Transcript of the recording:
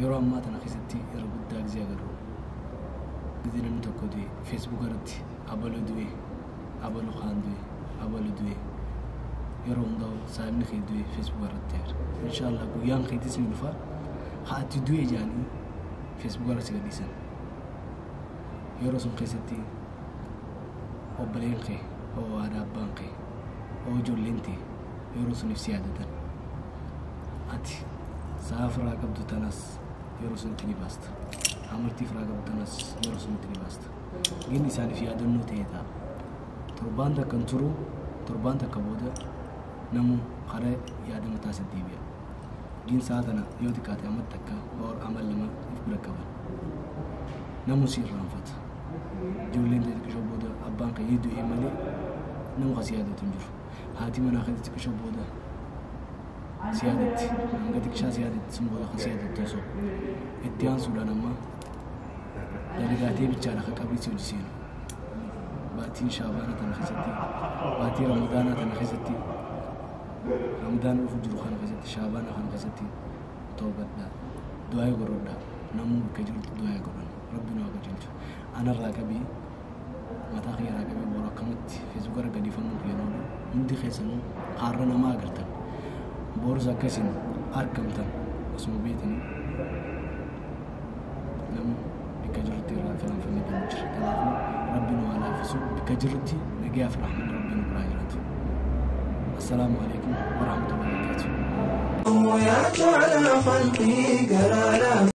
Yeroo ammaa tana keessatti yeroo guddaa gisee agarru gisee namni tokko du'e Facebook irratti abaluu du'e, abaluu kaan du'e, abaluu du'e, yeroo hundaa'u saayibni kee du'e Facebook irratti agarra. Inshaallah guyyaan keetis ni dhufa, haa ati du'e jaanii Facebook irra si gadhiisan. Yeroo sun keessatti obboleen kee, oo haadha abbaan kee, oo ijoolleen tee yeroo suniif si yaadatan. Ati sa'a firaa qabdu tanas yeroo sunitti ni baasta. Amartii firaa qabdu tanas yeroo sunitti ni baasta. Gin isaaniif yaadannoo ta'ee ta'a. Torbaan takka hin turu, torbaan takka booda namu karaa yaada mataa isaa deebi'a. Gin sa'a tana yoo xiqqaate amma takka or amal lama if bira qaban. Namu si irraanfata. Ijoolleen ta'e xiqqishoo booda abbaan kan du'e malee nama kasi yaadatu hin jiru. Haati manaa kan xiqqishoo booda si yaadatti, hanga xiqqishaa si yaadatti, sun booda kan si yaadattu osoo itti aansuudhaan amma dalagaatee bichaadha kan qabrii si hojii seenu. Baatiin Shaabaanaa tana keessatti, baatii Ramadaanaa tana keessatti, Ramadaan dhufu jiru kana keessatti, Shaabaanaa kana keessatti toobadhaa, du'aa godhadhaa, namuu bakka jirutti du'aa godhan, Rabbi nu haa qajeelchu. Anarraa qabii, mataa kiyyaarraa qabii boru akkamatti Facebook irra gadhiifamuu kiyyan oolu hundi keessanuu har'a nama agartan. Borus akkasiin argamtan osuma beetanii namu bakka jirutti irraa filanfamee deemu jira. Kanaafuu Rabbi nu haa laaffisu, bakka jirutti nagayaa fi rahmanni Rabbi nu biraa jiraatu. Assalaamu alaikum warahmatullahi wabarakatuh. يا على خلقي.